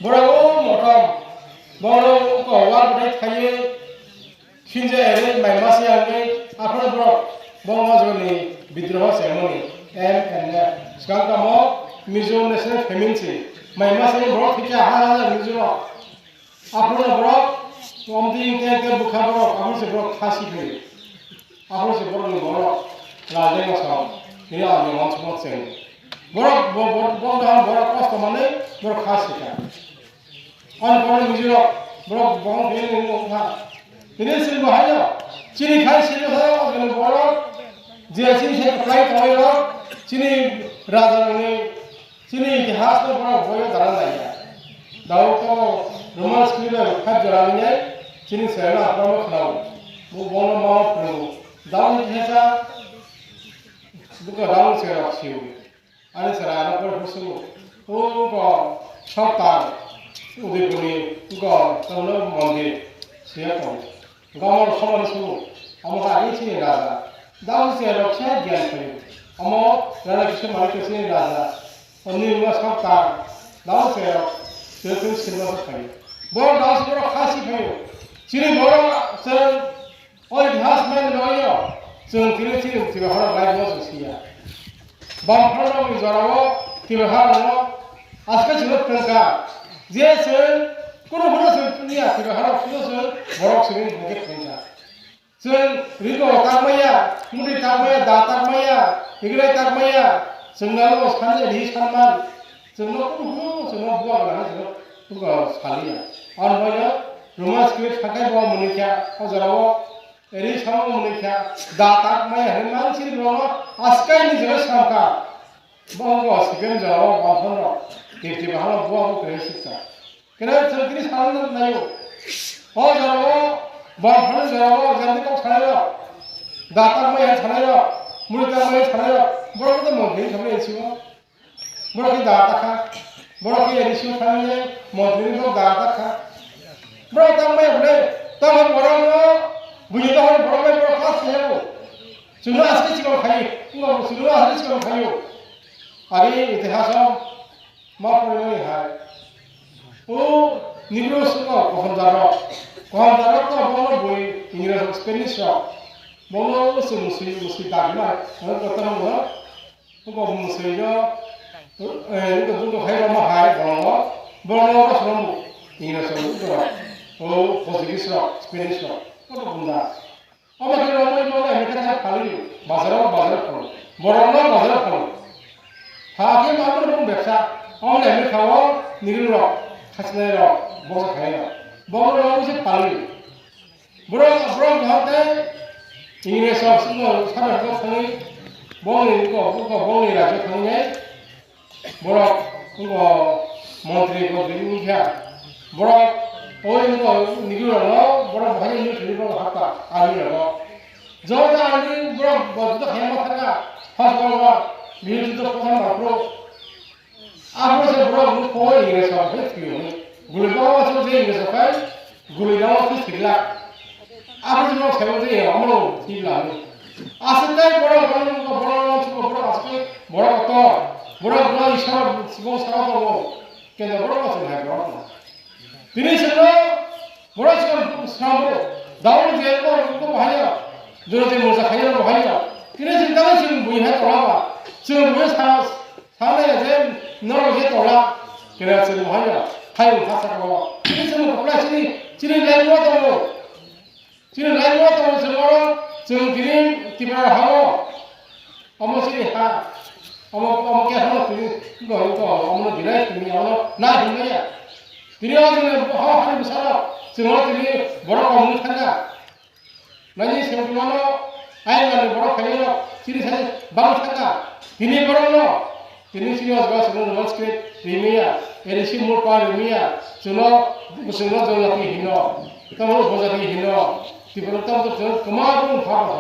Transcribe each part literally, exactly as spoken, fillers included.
Borok o motom, borok o wal bwthai thaiwi, khinja ere mai masa yangwi, aphano borok bo mojoni bidroho chengmani, M N F. Swkang tamo Mizo National Famine se, mai masa borok thikya ha ha Mizo rok. Aphano borok, omtwi tei tei bwkha borok, aphano se borok khasi phai. Aphano se borokni borok, rajai masa, tini ang yang masa masa cheng. Borok, bo-, bo-, bo-, borok kosto manwi, borok khasi kha. Ani borok Mizo rok, borok bohong khe nung wngkha. Tini chwng bo haino, chini khai sini kha, ani borok, je chini khai kwplai tongwi rok, chini raja rokni, chini itihas no borok boyo dana naiya. Daud to Roman script bai khat jora nai, chini chwraino aphano khwnao. Bo bono ma phwngo. Daud ni thesa, buka Daud se rok siu. Ani chwrai ano pore pore swngo, "O wngkha Soktar, Udaipurni wngkha tamno mondir," siya tong. Gomor somani swngo, "Omo kha ani chini raja." Daud se rok khe gyan phaio. Omo raja kisa malik chini raja. Oni wngkha Soktar. Daud se rok, se se silva phaio. Bo Daud se rok khasi phaio. Chini borok se O itihas mani bagwi no, chwng tini chini Tripura bai bo chwng siya. Bamphano ni jorao Tripura no aske chwng tongkha. Je chwng kunu kunu chwng tongya Tripura no, kunu chwng borok chwng hingke tongkha. Chwng rigo tak maya, mudi tak maya, da tak maya, higrai tak maya, chwng nalo sanje ri sanman. Chwngno kunu kunu chwngno buwa gana chwngno buwa saliya. Ang boyo Roman script sakai bo mwnwi kha, o jorao eri samo mwnwi kha, da tak maya hwnwi man siri bono askai ni jora samka. Bo ngo sipen jorao bamphano tirti bahano buwa bo kre sikta. Kena chwng kini sanani nayo. O jorao bamphano jorao jandi kok sanayo. Da tak maya sanayo. Mwnwi tak maya sanayo. Borok to mwnwi samai siwo. Borok khe da ta kha. Borok khe eri sio thangwi montri ni borok da ta kha. Borok tang maya hwnwi, tamo borok no buini tong hwnwi borok bai borok kha se o. Chwngno aske chikon khai, wngkha bo chwngno aske chikon khai o. Ari itihas o ma porimani hai. O Negro swngo Kohom Jarok. Kohom Jarok to bono bui English Spanish rok. Bono se musui musui dagimai. Bono kotha mo. Buko bumung soi jo, eh, buko, buko hai roma hai bolongo, bolongo rosongo English rok, buko rok, o Portuguese rok, Spanish rok, koto bunda. Omo khe roma imo America thang phalwi, bazar o, bazar o phalo, borok no bazar o phalo. Pha khe ma bono bung bebsa, omo America o Negro rok, khachinai rok, bosa khainai rok, borok no se phalwi. Borok, borok no tei English rok swngo, sabo sabo thangwi bongni wngkha, wngkha bongni rajyo thangwi borok wngkha montri, montri wngkha. Borok oi wngkha Negro rokno borok bahai wngwi thwngwi borok hakha army rogo. Joto army borok bo joto khaima thangkha, first World War, bihik juddo, prothom Mahaprabhu. Abo se borok ni koi English rok se thwiyo. Guli ba o se English rok kai, guli ba o se thwila. Abo se borok sai je amo thwila. Aswk kai borok, borok, borok, borok, borok aswk kai borok to. Borok no Isor sibong sara to. Kenda borok aswk hai borok. Tini se no borok se sabo. Daun je ko ko bahaya. Jora je moja khaya bahaya. Tini se daun se bui hai to ba. Se bui sa Thangna ya je norok je tola kena chwng mohanya hayung thasa ko. Chini chwng kopla chini chini lai mo tongo. Chini lai mo tongo chwng oro chwng tini Tripura hamo. Omo chini ha. Omo omo ke hamo tini go to omo no dinai tini omo na hinmaya. Tini o chwng ho hani bwsaro chwng oro tini borok omo thanga. Nani sengmano ayang ni borok khainai no chini sai bang thaka. Tini borok no tini chini o jaga sengmano Roman script rimia, erisi murpa rimia, chwngno chwngno jongjati hino, tamo upojati hino, tiboro tamo chwng kwma bung pha pha.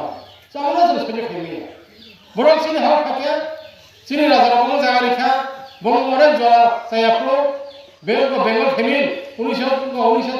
Chama chwng sani khaimia. Borok chini hao phakhe, chini raja rok omo jaga rikha, borok onek jora chaya phuru, Bengal, Bengal famine, unisho, unisho.